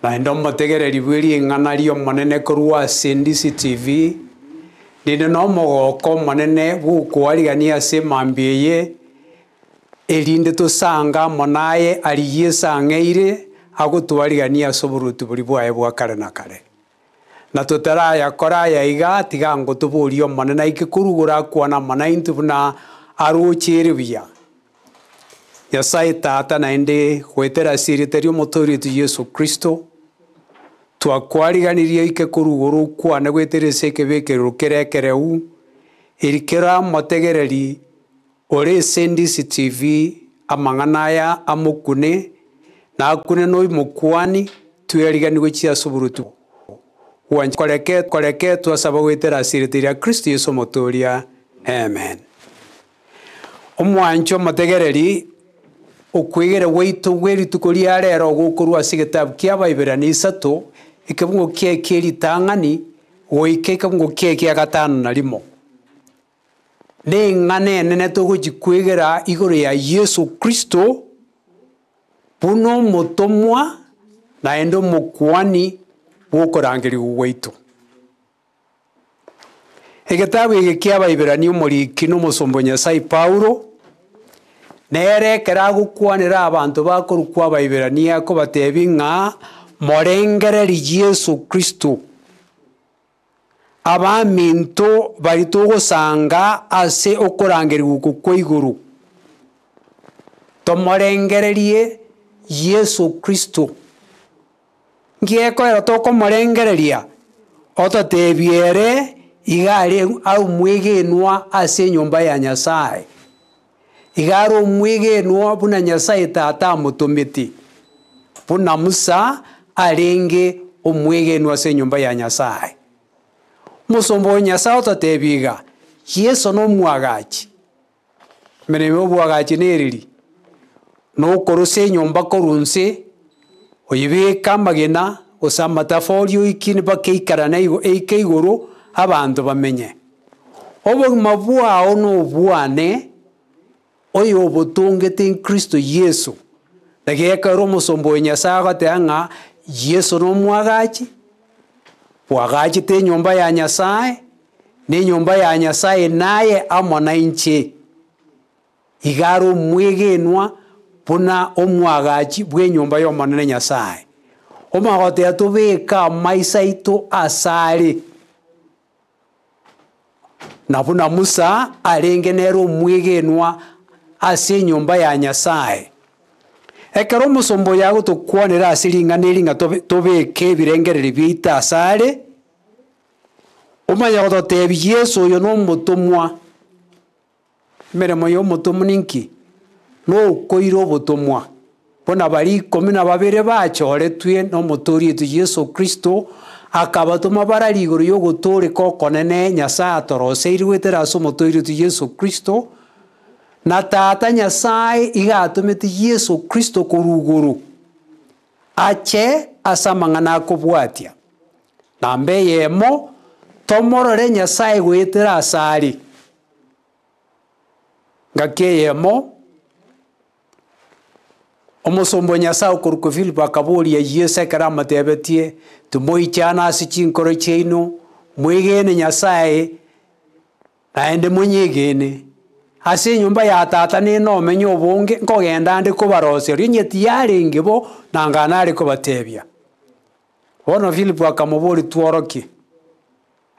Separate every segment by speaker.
Speaker 1: Naende omotegereri bwe ring'ana ri'Omonene korwa ase DCTV, ninde nomogooko omonene bw'okoarigania ase emambia eye, erinde tosange amo naye aria Yeso ang'eire agotwarigania ase oboruoti boria bwaye bwa kare na kare. Na totarayakora aya iga, tiga ngotoborie Omonene aike korwa igoro akwane amo naintwe buna aroche ere buya. Nyasae Tata naende goetera ase erieta ri'Omotoori oito Yeso Kristo, twakwariganirie oike korwa igoro okwane goetera ase ekebekerero kere ekereu, eri kera omotegereri ore ase DCTV amang'ana aya amokune, na akune noimokuani, tweariganiwe gochia ase oboruoti bwanche koreke koreke twasaba goetera ase erieta ria Kristo Yeso Omotooria. Amen. Omwancho omotegereri, okwegera gwaito gwe rituko ria rero gokorwa ase egetabu kia Abaibirania isato, ekebungo kiaye kie ritang'ani goika ekebungo kiaye kia gatano na rimo. Neng'ana enene togochi kwegera igoro ya Yeso Kristo buna omotomwa naende omokuani bw'okorangerigwa gwaito. Egetabu eke ki'Abaibirania omoriki na omosomba o Nyasae Paulo, nere ekero agokwanera abanto bakorokwa Abaibirania akobatebia ng'a morengererie Yeso Kristo. Abaminto baria togosanga ase okorangerigwa oko kwa igoro, tomorengererie Yeso Kristo. Nki gekoera tokomorengereria? Ototebie ere iga are omwegenwa ase enyomba ya Nyasae, iga are omwegenwa buna Nyasae Tata amotomete, buna Musa arenge omwegenwa ase enyomba ya Nyasae. Omosomba o Nyasae ototebia iga, Yeso nomwagachi. Emeremo y'oboagachi nereri, na okorosia enyomba korwa inse, oyebeke amagena gose amatafori oikine mpaka eikarane igo eike igoro abanto bamenye. Obogima bwao na obwane, oyo obotongete in Kristo Yeso, naki ekero omosomba oyo Nyasaye agoteba ng'a Yeso na omoagachi, bwagachete enyomba ya Nyasaye, na enyomba ya Nyasae naye amo nainche, iga are omwegenwa buna omwagachi bw'enyomba y'Omonene Nyasae. Omagoteba tobeke amaiso aito asare, na buna Musa arenge nere omwegenwa ase enyomba ya Nyasae. Ekero omosomba oyo agotokwanera ase ring'ana eri ng'a tobe tobeke ebirengererio biaito asare, Omanye gototebia Yeso oyo nomotomwa. Emeremo y'omotomwa ninki? Nokoira obotomwa. Buna baria ikomi na babere bachoretwe nomotoori oito Yeso Kristo, akabatoma bararie igoro y'ogotooreka okonene Nyasae atoroseirie goetera ase omotoori oito Yeso Kristo, na Tata Nyasae iga atomete Yeso Kristo korwa igoro, ache ase amang'ana akobwatia. Namba eyemo, tomorore Nyasae goetera asare. Ngaki eyemo, omosomba o Nyasae okorokwa Filipo akaboria Yeso ekero amotebetie, Timoichana ase chinkoro chiaino, mwegene Nyasae, naende monyegene. Ase enyomba ya Tata ninomenye obonge, nkogenda nde kobaroseria, onye tiyarenge bo, nanga nare kobatebia. Bono Filipo akamoboria, Tworokie.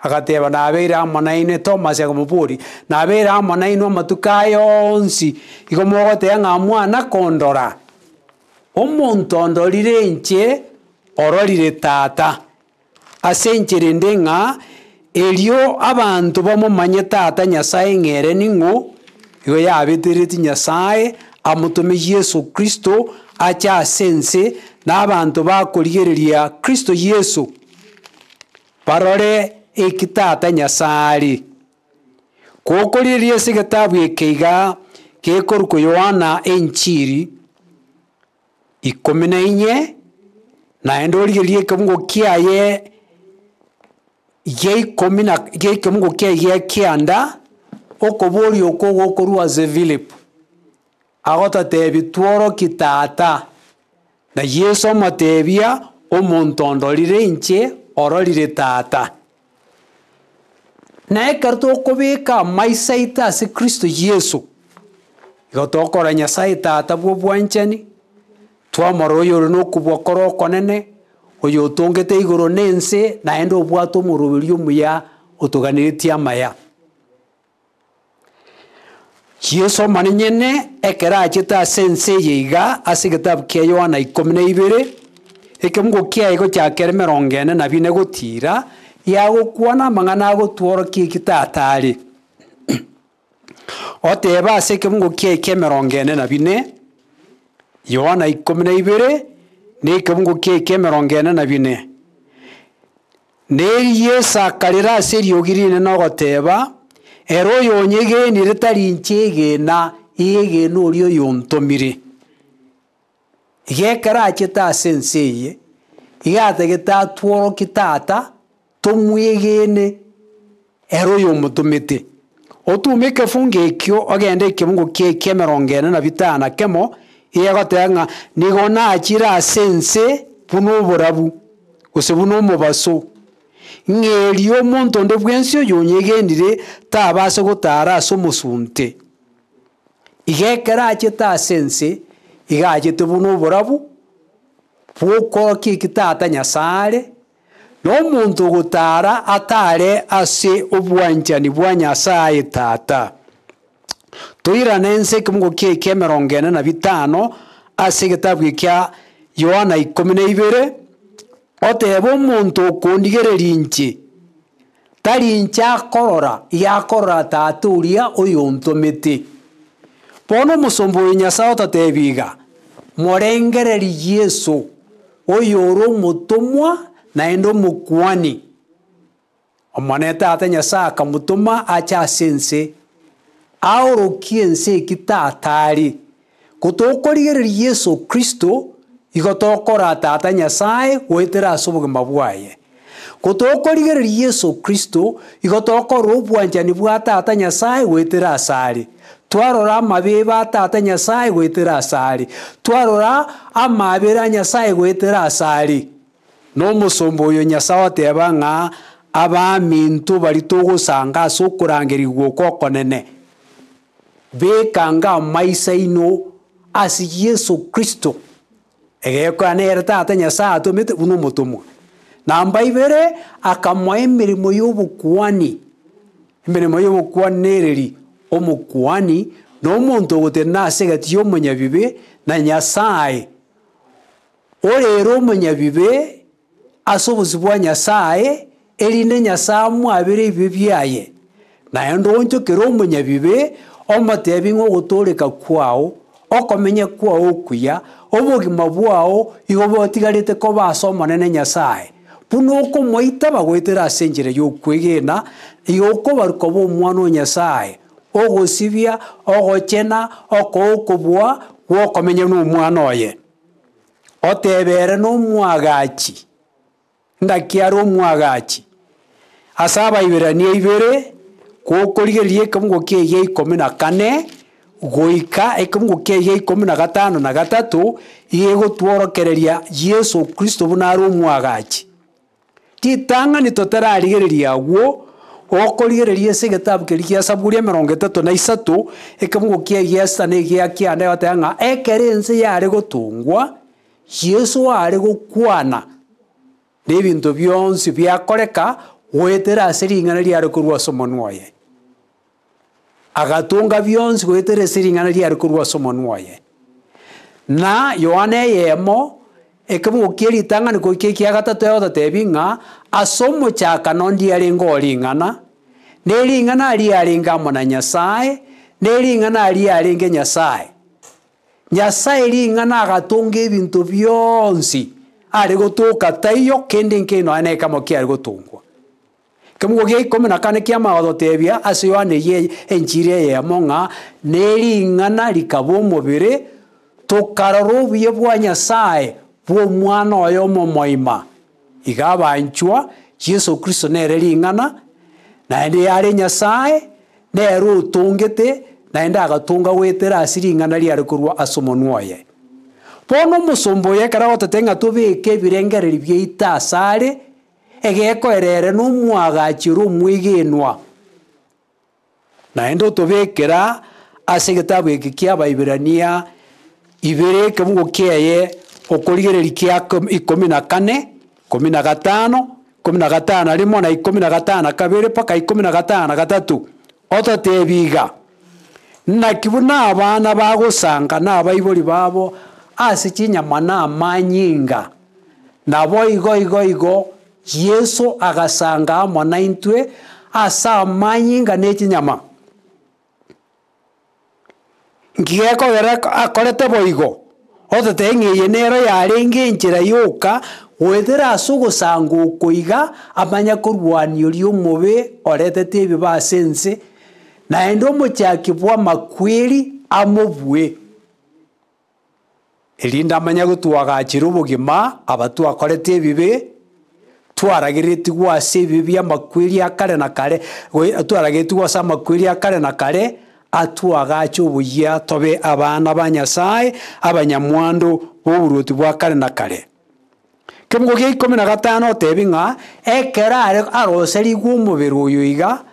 Speaker 1: Agateba, Nabeire amo nainwe. Thomas akamoboria, Nabeire amo nainwe amatuko aya onsi, igo mogoteba ng'a mwana kondora? Omonto ondorire inche, ororire Tata. Ase enchera ende ng'a erio abanto bamomanye Tata Nyasae ng'a ere ning'o, igo yabetereretie Nyasae amotome Yeso Kristo ache ase ense, na abanto bakorigereria Kristo Yeso, barore eki Tata Nyasae are. Gokorigereria ase egetabu eke iga gekorokwa Yohana Enchiri ikomi na inye, naende origererie ekebungo kiaye gia ikomi na gia ekebungo kiaye gia kianda, okoboria okwo gokorwa ase Philip, agototebia tworokie Tata, na Yeso omotebia. Omonto ondorire inche ororire Tata. Na ekero tokobeka amaiso aito ase Kristo Yeso, igo tokora Nyasae Tata bw'obwanchani, twamorora oyore na okobua kore okonene, oyotongete igoro na ense, naende obwate omoroberio omuya otoganeretie amaya. Yeso omonyenyene ekero achete ase ense eye iga, ase egetabu kia Yohana ikomi na ibere, ekemungo kiaye gochakera emerongo ene na bine gotiira, yagokwana amang'ana agotworokia eki Tata are. Oteba ase ekemungo kiaye kia emerongo ene na bine, Yohana ikomi na ibere, na ekemungo kiaye kia emerongo ene na bine. Na erio Yeso akarera ase eriogi rinene ogoteba, Ere oyonyegenire tari inche egena, egena oria oyontomire. Iga ekero achete ase ense eye, iga atagete atworokie Tata, tomwegene ere oyomotomete. Otume ekefungo ekio ogende ekebungo kiaye kia emerongo ene na bitano na kemo, iga egoteba ng'a nigo nachire ase ense buna oborabu, gose buna omobaso, ng'a erio omonto onde bwensi oyonyegenire tabasa gotara ase omosunte. Iga ekero achete ase ense, iga achete buna oborabu, bw'okoorokia eki Tata Nyasae are, Na omonto ogotara atare ase obwanchani bwa Nyasae Tata. Toirane ense ekemungo kiaye kia emerongo ene na bitano ase egetabu ekia Yohana ikomi na ibere, otebe omonto okondigereria inche, tari inche akorora, iga akorora Tata oria oyontomete. Bono omosomba oyo Nyasae ototebi iga, morengererie Yeso, oyore omotomwa naende omokuani. Omonene Tata Nyasae akamotoma ache ase ense, aorokie ense eki Tata are. Gotokorigereria Yeso Kristo, igo tokora Tata Nyasae goetera ase obogima bwaye. Gotokorigereria Yeso Kristo, igo tokorora obwanchani bwa Tata Nyasae goetera asare. Twarora amabe ba Tata Nyasae goetera asare. Twarora amaabera a Nyasae goetera asare. Na omosomba oyo Nyasae oteba ng'a abaminto baria togosanga ase okorangerigwa oko okonene, beka anga amaiso aino ase Yeso Kristo. Egekoa nere Tata Nyasae atomete buna omotomwa. Namba ibere, akamoa emeremo y'obokuani. Emeremo y'obokuani nereri, omokuani na omonto ogotenena ase egati y'omonyabibe na Nyasae, ore ere omonyabibe ase obosio bwa Nyasae, erinde Nyasae amwabere ebibe biaye, naende oonchokere omonyabibe, omotebi ng'a ogotooreka kwao, okomenya kwao okuya, obogima bwao igo botigarete koba ase Omonene Nyasae, buna okomoitaba goetera ase enchera y'okwegena, igo okobarwa koba omwana o Nyasae, ogosibia, ogochena, okoa okobua gw'okomenya nomwana oye. Otebe ere nomwagachi, ngaki are omwagachi, ase Abaibirania ibere, gokorigereria ekemungo kiaye gia ikomi na kane, goika ekemungo kiaye gia ikomi na gatano na gatato, iga egotworokereria Yeso Kristo buna are omwagachi. Ritang'ani totararigereria agwo, okorigereria ase egetabu keria gia Saburi emerongo etato na isato, ekemungo kiaye gia sita na egia kianda egoteba ng'a ekero ense yare gotongwa, Yeso are gokwana, na ebinto bionsi biakoreka goetera ase ring'ana riare korwa ase omonwa oye. Agatonga bionsi goetera ase ring'ana riare korwa ase omonwa oye. Na Yohana eyemo, ekebugu kie ritang'ani goika ekia gatato egototebia ng'a ase omochakano ndiarenge oo ring'ana, na ering'ana riarenge amo na Nyasae, na ering'ana riarenge Nyasae. Nyasae ring'ana agatonga ebinto bionsi, are gotoka taiyo kende nkeiyo nonya na ekemo kiare gotongwa. Ekemogo gia ikomi na kane kiamanya gototebia ase Yohana eyio enchiri eyemo ng'a nering'ana rikaba omobere, tokarora obuya bwa Nyasae bw'Omwana oye omomoima. Iga abanchwa, Yeso Kristo nere ring'ana, naende yare Nyasae, nere otongete, naende agatonga goetera ase ring'ana riare korwa ase omonwa oye. Bono omosomba oyo ekero agotete ng'a tobeke ebirengererio biaito asare, egekoera ere na omwagachi ore omwegenwa. Naende otobekera ase egetabu eke kia Abaibirania ibere ekebugo kiaye okorigereria kia ikomi na kane, ikomi na gatano, ikomi na gatano na rimo, na ikomi na gatano na kabere, mpaka ikomi na gatano na gatato, ototebia iga, Naki buna abana bagosanga nabaibori babo ase chinyama na amanyinga, naboigo igo igo Yeso agasanga amo naintwe ase amanyinga ne chinyama. Nki gekogera akorete boigo? Ototebie ng'a eye nero yarenge enchera yoka goetera ase ogosanga oko iga, amanye korwania oria omobe oretete ebibe ase ense, naende omochaki bw'amakweri amobue. Erinde amanye gotwagachera obogima aba twakorete ebibe, twaragereretigwe ase ebibe bi'amakweri a kare na kare, twaragereretigwe ase amakweri a kare na kare, atwagache oboyia tobe abana ba Nyasae, abanyamwando b'oboruoti bwa kare na kare. Ekemungo gia ikomi na gatano otebi ng'a ekero are aroserigwe omobere oyo iga,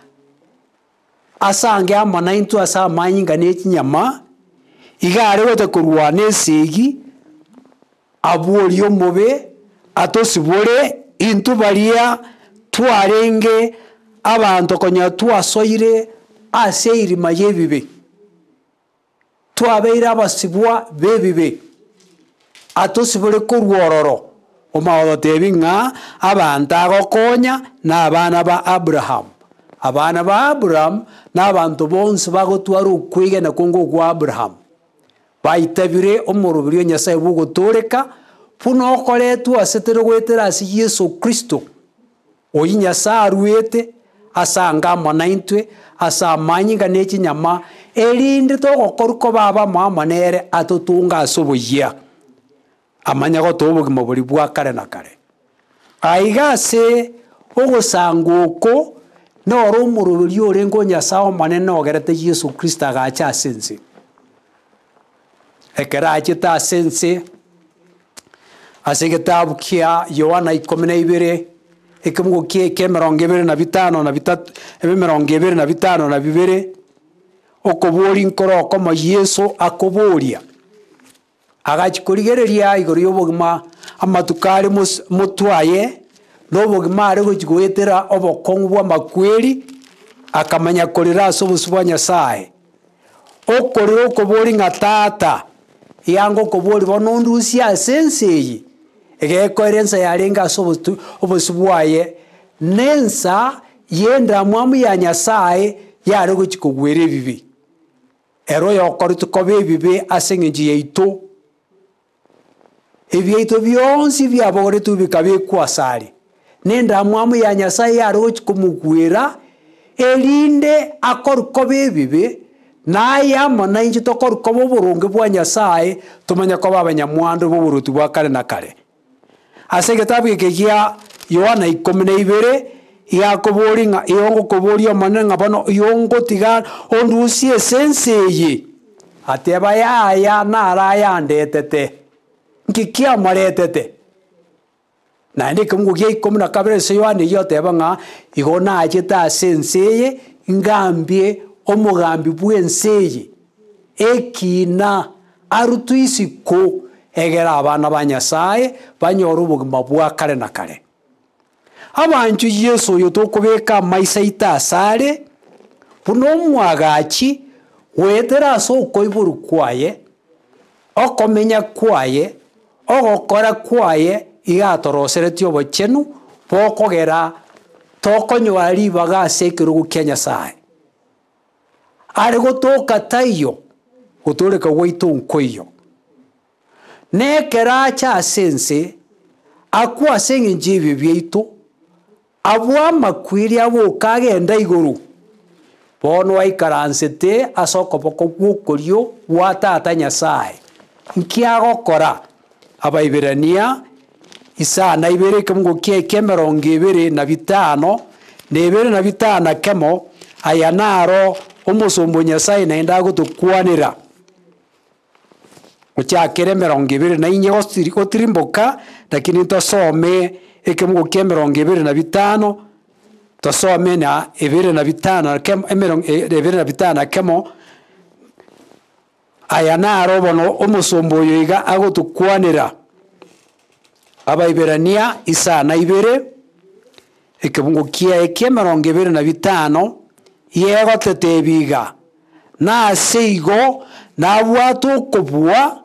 Speaker 1: Asange amo naintwe ase amanyinga ne chinyama, iga are gocha korwana esegi, abwo oria omobe atosibore intwe baria twarenge abanto konya twasoire ase eirima y'ebibe. Twabeire abasibwa b'ebibe, atosibore korwa ororo, omagotebi ng'a abanto agokonya nabana ba Abraham. Abana ba Abraham nabanto bonsi bagotwara okwegena konga okwa Abraham. Baitabire omoroberi o Nyasae bw'ogotooreka, buna okoretwa ase tere goetera ase Yeso Kristo. Oyio Nyasae aruete ase anga amo naintwe, ase amanyinga ne chinyama, erinde togokorwa koba abamo amo nere atotunge ase oboyia, amanye gotoa obogima boria bwa kare na kare. Aiga ase ogosanga oko, noro omoroberio orenge o Nyasae Omonene ogerete Yeso Kristo agacha ase ense. Ekero achete ase ense, ase egetabu kia Yohana ikomi na ibere, ekemungo kia eke emerongo ebere na bitano na bitato, emerongo ebere na bitano na bibere, okoboria nkoro okomo Yeso akoboria, agachia korigereria igoro ya obogima amatuko are mos motwe aye, na obogima are gochia goetera obokong'u bwa amakweri, akamanya korera ase obosio bwa Nyasaye. Okorera okoboria ng'a Tata, yanga okoboria bono ondusie ase ense eye, egekoera ensa yarenge ase obotu obosio bwaye, na ensa y'endamwamu ya Nyasaye yare gochia kogwera ebibe. Ere oyokoretwe koba ebibe ase eng'encho yaito. Ebiaito bionsi biabogoretwe bikabekwa asare, na endamwamu ya Nyasae yare gochia komogwera, erinde akorwe koba ebibe, na aye amo nainche tokorwe koba oboronge bwa Nyasae, tomanye koba abanyamwando b'oboruoti bwa kare na kare. Ase egetabu eke gia Yohana ikomi na ibere, iga akoboria ng'a igo ngokoboria Omonene ng'a bono igo ngotiga ondusie ase ense eye. Ateba, Yaya, naro ayandetete. Nki kiamoretete? Naende ekemungo gia ikomi na kabere ase Yohana eyio oteba ng'a igo nachete ase ense eye, ngambie omogambi bw'ense eye, ekina arutwe isiko, egere abana ba Nyasae banyore obogima bwa kare na kare. Abanchwa Yeso oyo tokobeka amaiso aito asare, buna omwagachi goetera ase okoiborwa kwaye, okomenya kwaye, ogokora kwaye, iga atoroseretie obochenu bokogera tokonyora ribaga ase ekerogo kia Nyasae. Are gotoka taiyo, gotooreka gwaito nkoiyo. Na ekero acha ase ense, akwe ase engencho y'ebibe biaito, abue amakweri aboka agende igoro, bono aikaransete ase okoboko gw'okorio gwa Tata Nyasae. Nki agokora? Abaibirania isano na ibere ekemungo kiaye ki'emerongo ebere na bitano, na ebere na bitano na kemo, aya naro omosomba o Nyasae naende agotokwanera. Gochakera emerongo ebere na inye gosiri gotirimboka, lakini tosome ekemugo kia emerongo ebere na bitano, tosome na ebere na bitano na kemo emerongo ebere na bitano na kemo, aya naro bono omosomba oyo iga agotokwanera, Abaiberania isa na ibere, ekebungo kiaye kia emerongo ebere na bitano, igegotetebia iga, Na ase igo nabwate okobua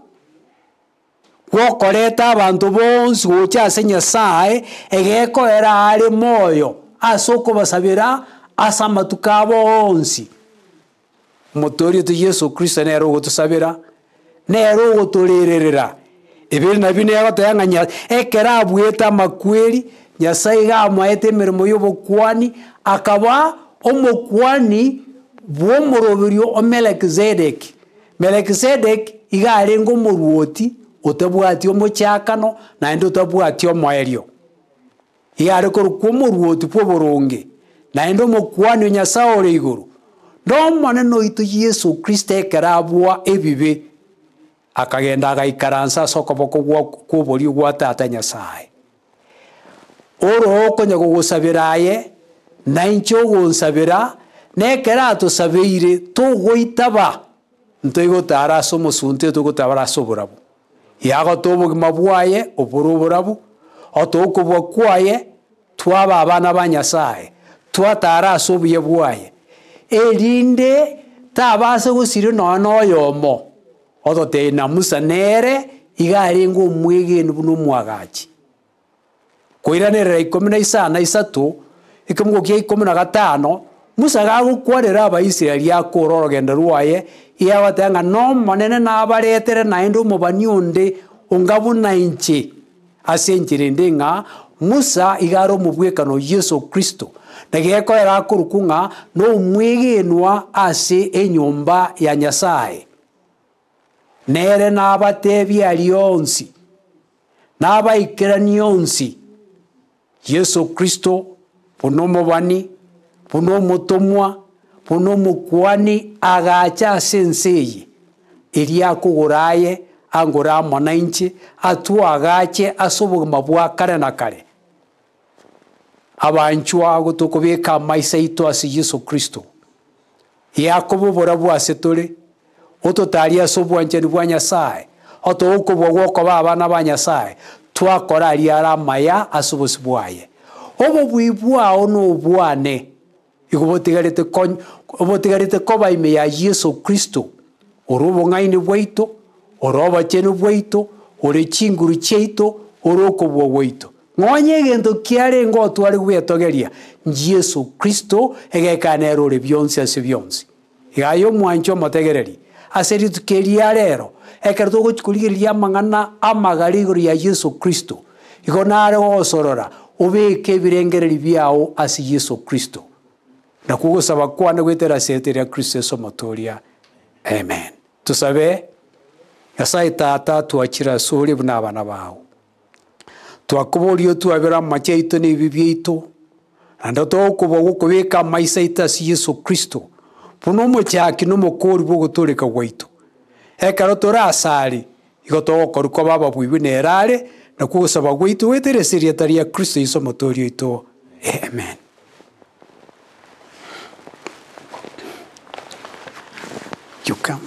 Speaker 1: gw'okoreta abanto bonsi gocha ase Nyasae, egekoera are moyo ase okobasabera ase amatuko abo onsi. Omotoori oito Yeso Kristo nere ogotosabera, nere ogotorererera. Ebi nabio negoteba ng'a nya ekero abuete amakweri, Nyasaye iga amoete emeremo ya obokuani, akaba omokuani bw'omoroberio o Melkizedeki. Melkizedeki iga arenge omoruoti otabwati omochakano, naende otabwati omoerio. Iga are korokwa omoruoti bw'oboronge, naende omokuani o Nyasae ore igoro, na Omonene oito Yeso Kristo ekero abua ebibe, akagenda agaikaransa ase okoboko gwa kw'oborio gwa Tata Nyasae. Oro okonya gogosabera aye, na inche ogonsabera, na ekero atosabeire togoitaba, ntoigotara ase omosunte togotabara ase oborabu. Yagota obogima bwaye obore oborabu, otoa okobua kwaye, twaba abana ba Nyasae, twatara ase obuya bwaye, erinde tabase gosiria nonya na oyomo, ototebia na Musa nere iga arenge omwegenu buna omwagachi. Koiranerera ikomi na isano na isato, ekemogo kia ikomi na gatano, Musa gagokwanera Abaisraeli akore orogendo rwaye, iga agoteba ng'a n'Omonene nabaretere naende omobani onde onga buna inche. Ase enchera ende ng'a Musa iga are omobwekano o Yeso Kristo, na gekoera akorokwa ng'a nomwegenwa ase enyomba ya Nyasae. Nere nabatebie aria onsi, nabaikeranie onsi, Yeso Kristo buna omobani, buna omotomwa, buna omokuani agacha ase ense eye, eria akogora aye, angore amo nainche, atwoagache ase obogima bwa kare na kare. Abanchwa agwo tokobeka amaiso aito ase Yeso Kristo, Yakobo oborabu ase tore, ototarie ase obwanchani bwa Nyasae, otoe okobua gw'okoba abana ba Nyasae, twakora aria are amaya ase obosio bwaye. Obobui bwao nobwane, igo botigarete kony botigarete koba ime ya Yeso Kristo, ore obong'aini bwaito, ore obochenu bwaito, ore chinguru chiaito, ore okobua gwaito. Nonya egento kiarenge otware gwetogeria, Yeso Kristo, egekana nere ore bionsi ase bionsi. Iga aye omwanchi omotegereri, ase rituko eri ria rero, ekero togochia korigereria amang'ana amagare igoro ya Yeso Kristo, igo nare gogosorora obeke ebirengererio biao ase Yeso Kristo. Nakwo ogosaba kwane goetera ase erieta ria Kristo Yeso Omotoria. Amen. Tosabe, Nyasae Tata, twachire asore buna abana bao. Twakoboria otwabere amache aito na ebibe biaito, naende togokobua gokobeka amaiso aito ase Yeso Kristo, buna omochaki na omokori bw'ogotooreka gwaito. Ekero tore asare, igo togokorwa koba ababui buna ere are, nakwo ogosaba gwaito goetera ase erieta ria Kristo Yeso Omotoori oito. Amen. You come.